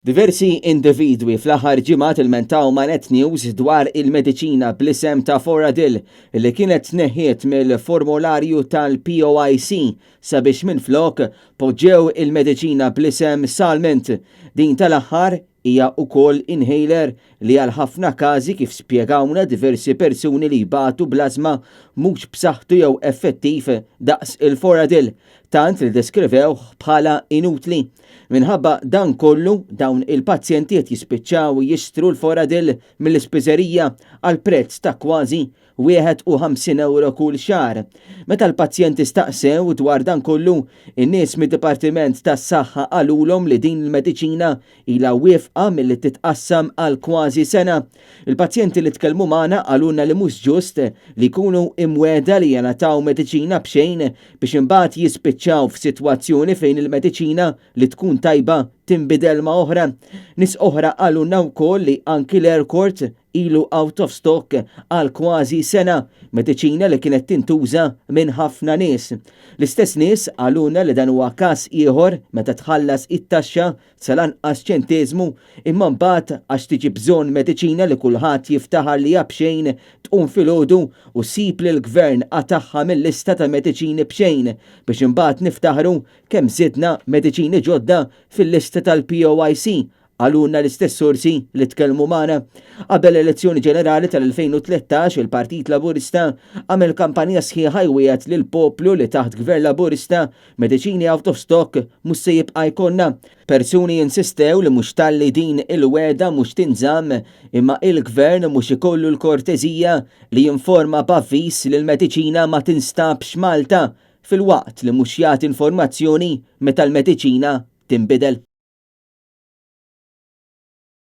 Diversi individwi fl-aħħar ġimgħat ilmentaw ma' Net News dwar il-mediċina bl-isem ta' Foradil li kienet tneħħiet mill-formolarju tal-POIC sabiex minflok poġġew il-mediċina bl-isem Salmint. Din tal-aħħar hija wkoll inhaler li għal ħafna każi kif spjegawna diversi persuni li jbatu bl-ażma mhux b'saħħtu jew effettiv daqs il-Foradil, tant li ddeskrivewh bħala inutli. Minħabba dan kollu, dawn il-pazjenti qed jispiċċaw jixtru l-Foradil mill-ispiżerija għal prezz ta' kważi 51 ewro kull xahar. Meta l-pazjenti staqsew dwar dan kollu, in-nies mid-Dipartiment tas-Saħħa qalulhom li din il-mediċina ilha wieqfa milli titqassam għal kważi sena. Il-pazjenti li tkellmu magħna qalulna li mhux ġust li jkunu imwiegħda li jingħataw mediċina b'xejn biex imbagħad jispiċċaw f'sitwazzjoni fejn il-mediċina li tkun tajba tinbidel ma' oħra. Nies oħra qalulna wkoll li anki l-Aircort ilu out of stock għal kważi sena, mediċina li kienet tintuża minn ħafna nies. L-istess nies qalulna li dan huwa każ ieħor meta tħallas it-taxxa sal-anqas ċenteżmu imma mbagħad għax tiġi bżonn mediċina li kulħadd jiftaħar li hija b'xejn tqum filgħodu u ssib li l-Gvern qatagħha mil-lista ta' mediċini b'xejn biex imbagħad niftaħru kemm żidna mediċini ġodda fil-lista tal-POIC qalulna l-istess sorsi li tkellmu magħna. Qabel l-elezzjoni ġenerali tal-2013 il-Partit Laburista għamel kampanja sħiħa jwiegħed lill-poplu li taħt Gvern Laburista mediċini out of stock mhux se jibqa' jkollna. Persuni insistew li mhux talli din il-wegħda mhux tinżamm imma il-Gvern mhux ikollu l-korteżija li jinforma b'avviż li l-mediċina ma tinstabx Malta filwaqt li mhux jagħti informazzjoni meta l-mediċina tinbidel.